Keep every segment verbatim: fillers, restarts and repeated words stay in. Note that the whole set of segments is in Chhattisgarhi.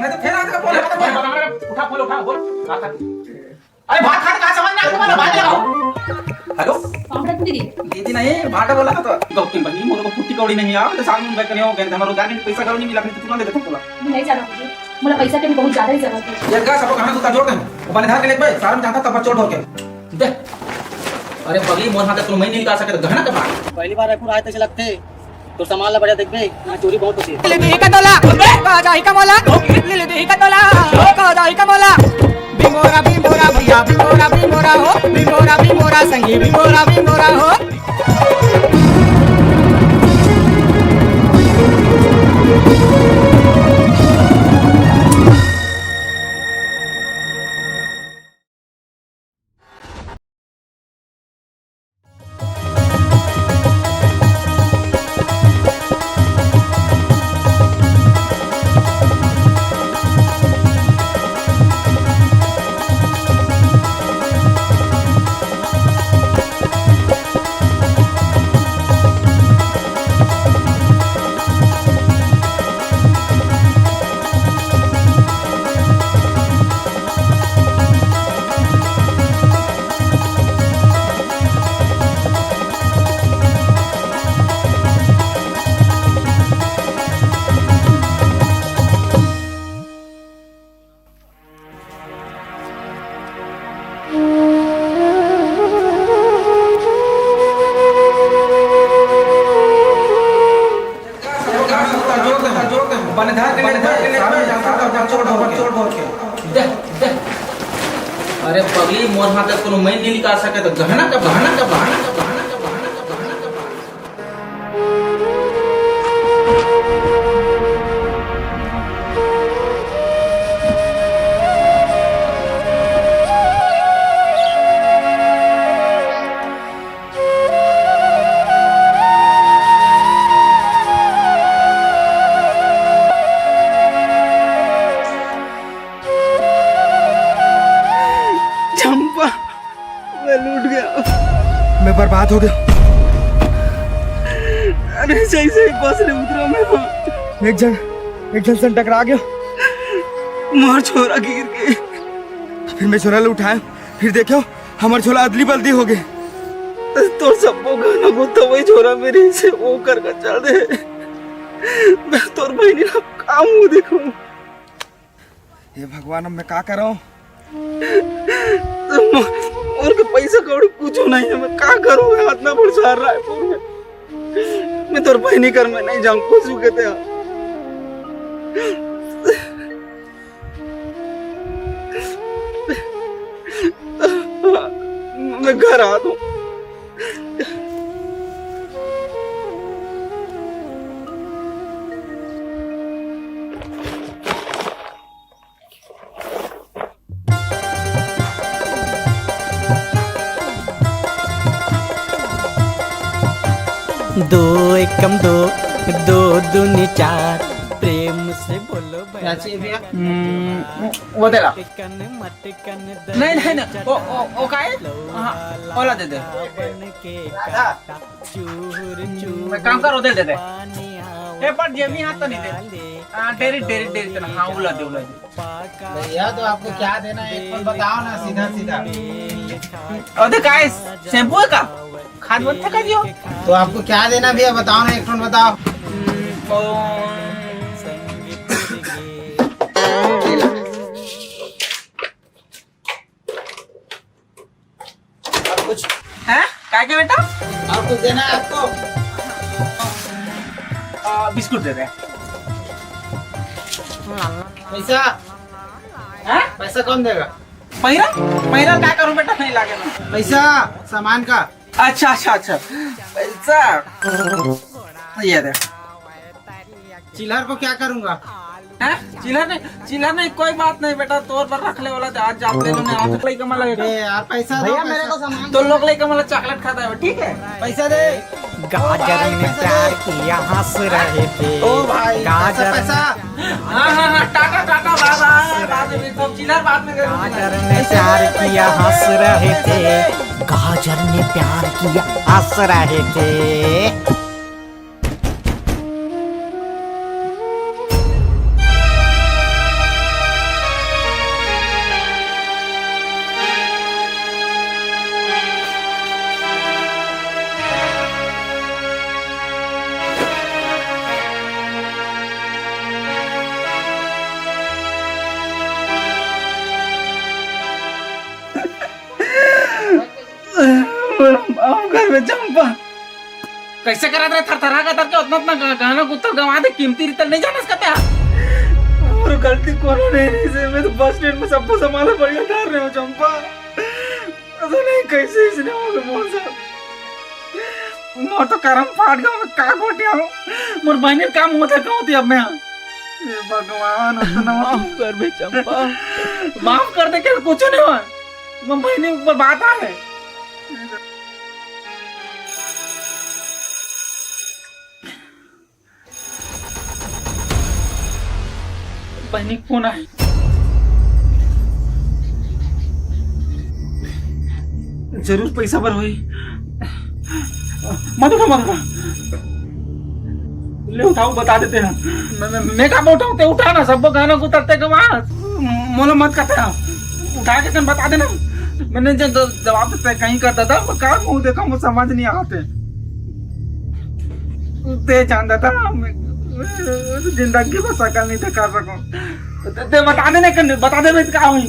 नहीं तो फिर आके बोल, बोल, बोल। उठा, बोल, उठा, बोल। अरे भात खाने का समझ में आता है, भात लगाओ। हेलो। कौन करती दीदी? दीदी नहीं, भाटा बोला था तो। गौतम बहिनी, मोर को फुट्टी कौड़ी नहीं आवे, तो साल में बैठ करे हो गए, हमारे रोजगार के पैसा कौड़ी नहीं मिला, नहीं तो तुरंत दे देता तुला। नहीं जाना दीदी, मोला पैसा के भी बहुत ज्यादा ही जरूरत है। ये का सब कहानी तू का जोड़ दे, वो बने धार के लेके भाई, सारा में जाता तब जोड़ ढोर के। दे। अरे पगली, मोर हाथ से तुम नहीं निकाल सके तो गहना का बात। पहली बार रायपुर आए तैसे लगते। तोर सामान ला बढ़िया देखबे, यहाँ चोरी बहुत होती है। ले दे का तोला, का जाही का मोला, ले दे का तोला, का जाही का मोला। भिंगोरा, भिंगोरा भैया, भिंगोरा, भिंगोरा हो, भिंगोरा, भिंगोरा संगी, भिंगोरा, भिंगोरा हो। अरे पगली, मोर हाथ से कोनो मैं नहीं निकाल सके तो गहना का बहाना, का बहाना, का बहाना, का बहाना, का बहाना, का बहाना। चंपा, मैं लूट गया। मैं बर्बाद हो गया। अरे जैसे ही बस ले उतरा मैं, एक झन, एक झन से टकरा गया। मोर छोरा गिर गए। फिर मैं छोरा ला उठाया, फिर देखो हमर छोरा अदली बदली हो गए। तोर सब्बो गाना को तो वही छोरा मेरे से वो कर कर चल दे। मैं तोर बहनी ला का मुंह देखूं? हे भगवान, अब मैं का करूं? मोर के पैसा कौड़ी कुछ नहीं है, मैं का करूं? मैं इतना बड़ शहर रायपुर में, मैं तोर बहनी कर मैं नहीं जाऊं, कुछ भी कहते हैं। मैं घर आ दूं। दो एकम दो, दो दूनी चार, प्रेम से बोलो क्या चाहिए भैया? हम्म, वो दे ला। नहीं, नहीं, नहीं, ओ, ओ, ओ का है? हाँ, ओला दे दे। मैं काम कर, ओदे दे दे। ए, पर जेबी हाथ तो नहीं दे। हाँ, डेरी, डेरी, डेरी तो ना, हाँ, उला दे, उला दे। भैया, तो आपको क्या देना है, एक बार बताओ ना, सीधा सीधा। ओदे का है? शैम्पू है का? खाद बनता का दियो? तो आपको क्या देना भैया, बताओ ना, एक टोन बताओ। और कुछ? हैं? काय के बेटा? और कुछ देना है आपको? आ, बिस्कुट दे दे। पैसा? हैं? पैसा कौन देगा? पैरा? पैरा का करूं बेटा, नहीं लागे ना। पैसा, सामान का। अच्छा, अच्छा, अच्छा। पैसा। ये दे। चिल्हर को क्या करूंगा? हैं? चिल्हर नहीं, चिल्हर नहीं, कोई बात नहीं बेटा, तोर पर रख ले वाला, आज जाते हैं, आज लइका मन लगे। ए यार, पैसा दो, भैया, मेरे पैसा। को सामान तो लोग लइका मन ला चॉकलेट खाता है, ठीक है? पैसा दे। गाजर ओ भाई, में पैसा प्यार दे। किया, हंस रहे थे। ओ भाई, पैसा, गाजर पैसा। हाँ, हाँ, हाँ, टाटा, टाटा, बाय, बाय, बाद में, तो चिल्हर बाद में करूंगा। गाजर में प्यार किया, हंस रहे थे। गाजर में प्यार किया, हंस रहे थे। अरे चंपा, कैसे करत रहे थरथरा के तरके उतना उतना ग-, गहना गुत्तर गंवा दे, कीमती रित्तर नहीं जानस कते हा? मोर गलती कोनो नहीं रहिसे, मैं तो बस स्टैंड में सबको संभाला बढ़िया धर रहे हो चंपा। पता नहीं कैसे इसने हो गए मोर साथ। मोर तो करम फाट गया, मैं का गोटिया हूँ। मोर बहनी का मुंह देखा होती अब मैं। हे भगवान, उतना माफ कर बे चंपा। माफ कर दे के कुछ नहीं हुआ। मोर बहनी ऊपर बात आ है। बहनी के फोन आए। जरूर पैसा बर होई। मत उठा, मत उठा। ले उठाओ, बता देते हैं। मैं, मैं, मैं का उठाऊं, ते उठा ना, सबको गहना गुत्तर ते गंवा। मोला मत कहते हैं। उठा के कन बता देना। मैंने जो द-, जवाब देते कहीं कर दादा, मैं का मुंह देखा, मुझे समझ नहीं आते। दे जान दादा, मैं जिंदगी में शकल नहीं दिखा सकूं। दे, दे बता देना, कन बता दे, मैं का हुई।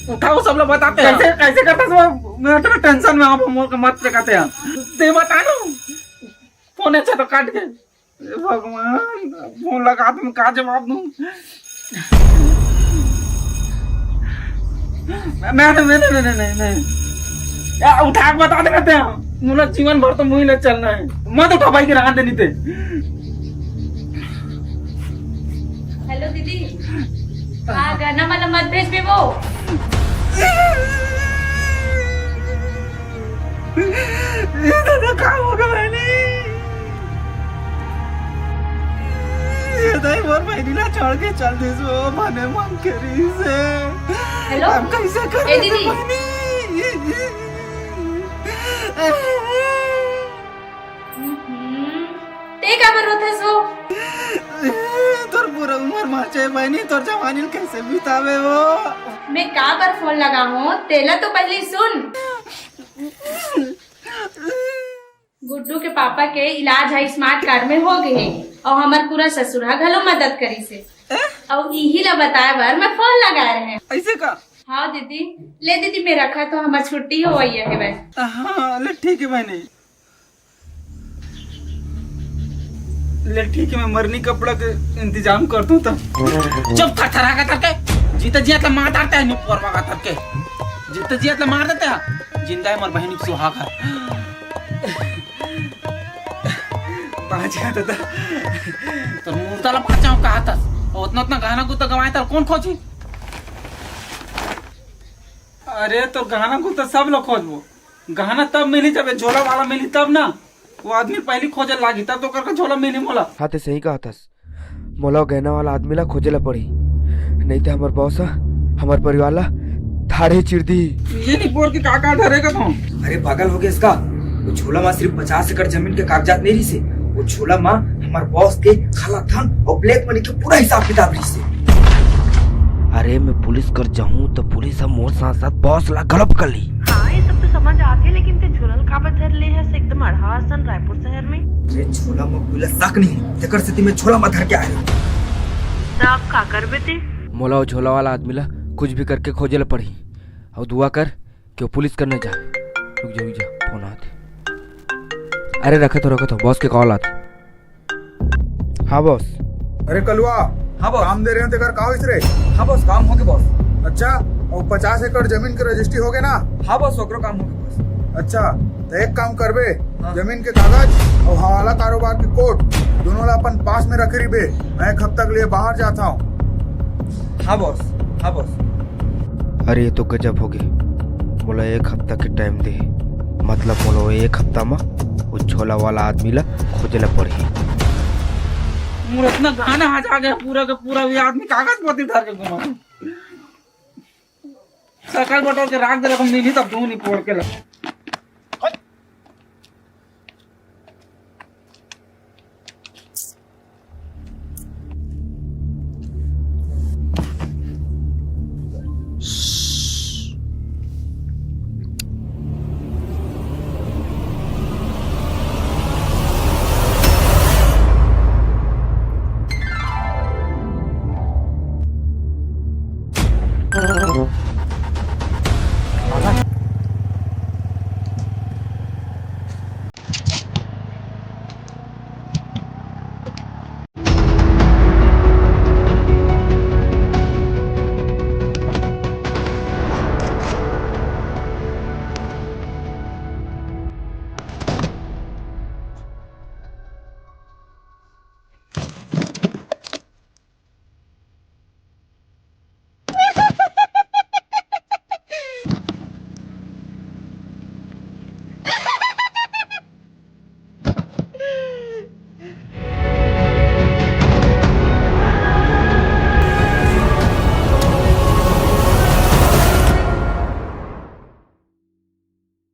उठाओ, सब लोग बताते हैं। कैसे, कैसे करता सब? मैं इतना टेंशन में आप मोर का मत कहते हैं। दे बता दो। फोन अच्छा तो काट के। हे भगवान, फोन लगा तुम का जवाब दूं? नहीं, नहीं, नहीं, नहीं, नहीं, नहीं। या, उठा के बता देना ते। मोला जीवन भर तो मुही न चलना है। मत उठा भाई के रहा देनी ते। हेलो दीदी। हाँ, गहना वाला मत भेजबे वो। ये दादा का होगे बहनी? ये दाई मोर बहनी ला छोड़ के चल दिस वो, मने मन करिस हे। हेलो? अब कैसे कर ए दीदी। बहनी? हम्म, ते काबर रोथस वो? तोर पूरा उम्र माचे बहनी, तोर जवानी ल कैसे बितावे वो? मैं काबर फोन लगाहूं, तेला तो पहली सुन। गुड्डू के पापा के इलाज ह स्मार्ट कार्ड में हो गए हे अउ हमर पूरा ससुर ह घलो मदद करिस हे। अउ इही ला बताए बर मैं फोन लगाए रहे। ऐसे का? हाँ दीदी। ले दीदी, मैं रखत हंव, हमर छुट्टी होवइया हे बस। हाँ, ले ठीक है बहनी। ले ठीक है, मैं मरनी कपड़ा के इंतजाम करता हूँ तब। चुप, थरथरा के तरके। जीता जियत ला मार डारते हैं, निपोरवा का तरके। जीता जियत ला मार देते हैं। जिंदा है मोर बहनी के सुहाग है। बाँच गया दादा। तोर मुर्दा ला बाँचाहूँ कहा तस। अउ उतना, उतना गहना गुत्ता गंवाए त कोन खोजी? अरे तोर गहना गुत्ता सब ला खोजबो। गहना तब मिली जब ये झोला वाला मिली तब ना। वो आदमी पहली खोजे लागी तब तो करके झोला मिली मोला। हाँ, ते सही कहा तस। मोला गहना वाला आदमी ला खोजे ला पड़ी, नहीं ते हमर बॉस ह हमर परिवार ला धाड़े चीर दी। ये निपोर के का का धरे का तू? अरे पागल हो गया इसका। वो झोला मा सिर्फ पचास एकड़ जमीन के कागजात नहीं रहिसे। वो झोला मा हमर बॉस के काला धन अउ ब्लैक मनी के पूरा हिसाब किताब रहिसे। अरे मैं पुलिस कर जाहूँ तो पुलिस ह मोर साथ साथ बॉस ला घलो पकड़ ली। हाँ, ये सब तो समझ आथे, लेकिन ते झोला ल काबर धर ले हस एकदम अड़हा असन रायपुर शहर में? ये झोला म कोई ला शक नहीं हो, तेकर सेती मैं झोला म धर के आए हूँ। त अब का करबे ते? मोला वो झोला वाला आदमी ला कुछ भी करके खोजे ला पड़ही। अउ दुआ कर कि वो पुलिस कर न जाए। रुक जा, रुक जा, फोन आथे। अरे रखत हंव, रखत हंव, बॉस के कॉल आथे। हाँ बॉस। अरे कलुआ। हाँ बॉस। काम दे रहे हो तेकर का होइस रे? हाँ बॉस, काम होगे बॉस। अच्छा, अउ पचास एकड़ जमीन के रजिस्ट्री होगे ना? हाँ बॉस, ओकरो काम होगे बॉस। अच्छा, तो एक काम करबे, हाँ। जमीन के कागज अउ हवाला कारोबार के कोर्ट दोनों ला अपन पास में रखे रहिबे। मैं एक हफ्ता के लिए बाहर जात हंव। हाँ बॉस, हाँ बॉस। अरे ये तो गजब होगे, मोला एक हफ्ता के टाइम दे हे, मतलब मोला वो एक हफ्ता म वो झोला वाला आदमी ला खोजे ला पड़ही। मोर इतना गहना आ जा गया पूरा के पूरा, ये आदमी कागज पत्ती धर के घुमा। सकल बटोर के राख दे, मिली तब दूं निपोर के ला।